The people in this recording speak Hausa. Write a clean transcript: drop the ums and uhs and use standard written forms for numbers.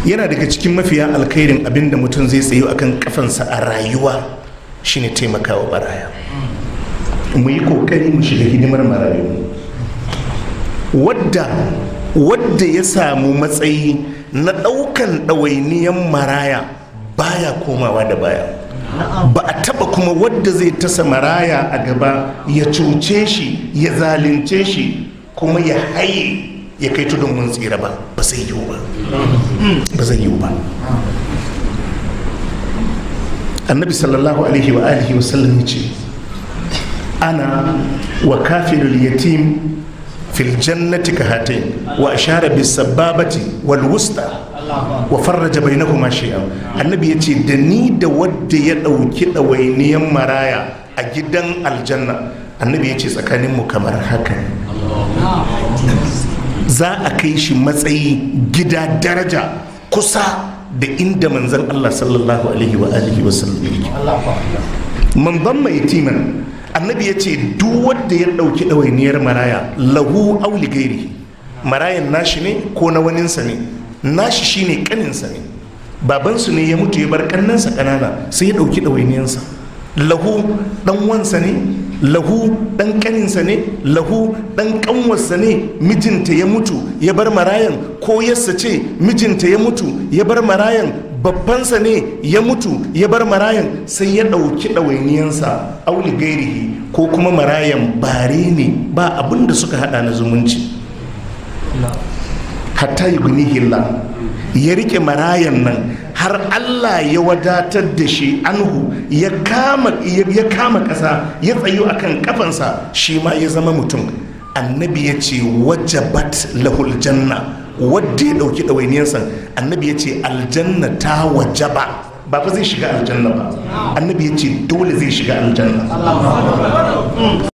Yana daga cikin mafiya alkhairin abinda mutum zai tsayo akan kafansa a rayuwa shine taimakawa maraya. Mu yi kokari mu shiga hidimar marayu. Wadda ya samu matsayi na ɗaukan ɗawainiyan maraya baya komawa da baya. Ba a taba kuma wadda zai tasa maraya a gaba ya cuce shi, ya zalunce shi, kuma ya haye ya kai tudun mun tsira ba. Ba zai yiwu ba, ba zai yiwu ba. Annabi sallallahu alaihi wa alihi wa sallam ya ce, ana wa kafirul yatim fil jannati ka hatain, wa ashara bis sababati wal wusta wa farraja bainahuma shay'an. Annabi ya ce da ni da wadda ya dauki dawainiyan maraya a gidan aljanna, annabi ya ce tsakanin mu kamar haka. Za a kai shi matsayi gida daraja kusa da inda manzon Allah sallallahu alaihi wa alihi wa sallam yake. Man damma yatiman, annabi ya ce duk wanda ya dauki dawainiyar maraya, lahu aw li ghairihi, marayan nashi ne ko na waninsa ne, nashi shine kaninsa ne, babansu ne ya mutu ya bar kannansa kanana, sai ya dauki dawainiyarsa. Lahu dan wansa ne, lahu dan kaninsa ne, lahu dan kanwarsa ne, mijinta ya mutu ya bar marayan, ko yassa ce mijinta ya mutu ya bar marayan, babbansa ne ya mutu ya bar marayan, sai ya ɗauki ɗawainiyansa, auli gairihi, ko kuma marayan bare ne ba abin da suka hada na zumunci. Hatta yughnihillah, ya rike marayan nan har Allah ya wadatar da shi anhu, ya kama ƙasa, ya tsayu akan kafansa, shi ma ya zama mutum. Annabi ya ce wajabat lahul janna, wadda ya ɗauki ɗawainiyarsa, annabi ya ce aljanna ta wajaba. Ba fa zai shiga aljanna ba, annabi ya ce dole zai shiga aljanna.